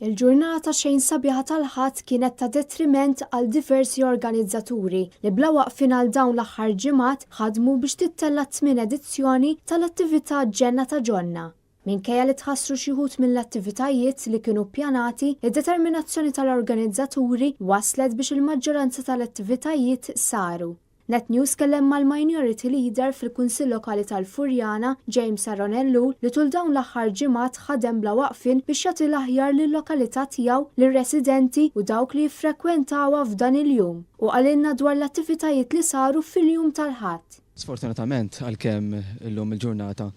Il-ġurnata xejn sabiħa tal-Ħadd kienet ta' detriment għal diversi organizzaturi li bla waqfien għal dawn l-aħħar ġimgħat ħadmu biex tittella' t-tmien edizzjoni tal-attività Ġenna ta' Ġonna. Minkejja li tħassru xi wħud mill-attivitajiet li kienu ppjanati, id-determinazzjoni tal-organizzaturi wasslet biex il-maġġoranza tal-attivitajiet saru. Net News tkellem mal-Minority Leader fil-Kunsill Lokali tal-Furjana, James Aaron Ellul, li tul dawn l-aħħar ġimgħat ħadem bla waqfien biex jagħti l-aħjar lil-lokalità tiegħu, lir-residenti u dawk li jiffrekwentawha f'dan il-jum. Hu qalilna dwar l-attivitajiet li saru fil-jum tal-Ħadd. Sfortunatament, għalkemm illum il-ġurnata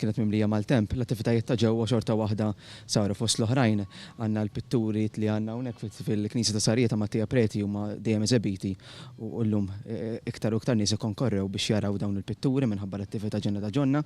kienet mimlija maltemp, l-attivitajiet ta' ġewwa xorta waħda saru. Fost l-oħrajn għandna l-pitturi li għandna hawnhekk fil-Knisja ta' Sarija ta' Mattia Preti huma dejjem eżebiti u llum iktar u iktar nies ikkonkorrew biex jaraw dawn il-pitturi minħabba l-attività Ġenna ta' Ġonna.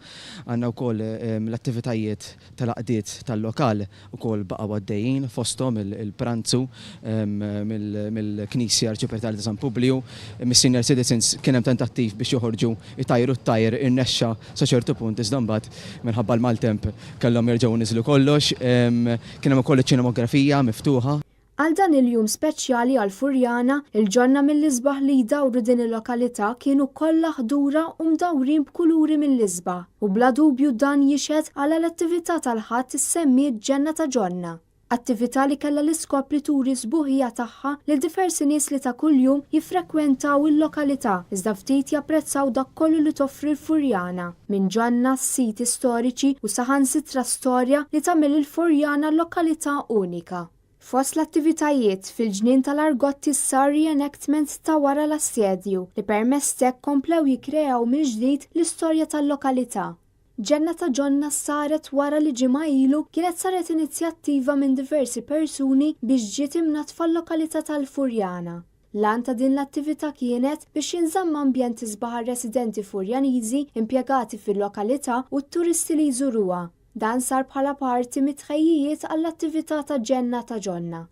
Għandna wkoll l-attivitajiet tal-għaqdiet tal-lokal ukoll baqgħu għaddejjin fosthom il-pranzu mill-Knisja Arċipretali ta' San Publiju. Mis-Senior Citizens kien hemm tentattiv biex joħorġu jtajru t-tajr irnexxa sa ċertu punt iżda mbagħad minħabba l-maltemp kellhom jerġgħu jniżżlu kollox. Kien hemm ukoll iċ-ċinemografija miftuħa. Għal dan il-jum speċjali għall-Furjana, il-ġonna mill-isbaħ li jdawru din il-lokalità kienu kollha ħdura u mdawrin b'kuluri mill-isbaħ u bla dubju dan jixhed għala l-attività tal-Ħadd issemmiet Ġenna ta' Ġonna. Attività li kellha l-iskop li turi s-sbuħija tagħha lil diversi nies li ta' kuljum jiffrekwentaw il-lokalità iżda ftit japprezzaw dak kollu li toffri l-Furjana, minn ġonna, siti storiċi u saħansitra storja li tagħmel il-Furjana lokalità unika. Fost l-attivitajiet, fil-Ġnien tal-Argotti sar re-enactment ta' wara l-assedju, li permezz t'hekk komplew jikkreaw mill-ġdid l-istorja tal-lokalità. Ġenna ta' Ġonna saret wara li ġimgħa ilu kienet saret inizjattiva minn diversi persuni biex ġiet imnaddfa l-lokalità tal-Furjana. L-għan ta' din l-attività kienet biex jinżamm ambjent isbaħ għar-residenti Furjaniżi, impjegati fil-lokalità u t-turisti li jżuruha. Dan sar bħala parti mit-tħejjijiet għall-attività ta' Ġenna ta' Ġonna.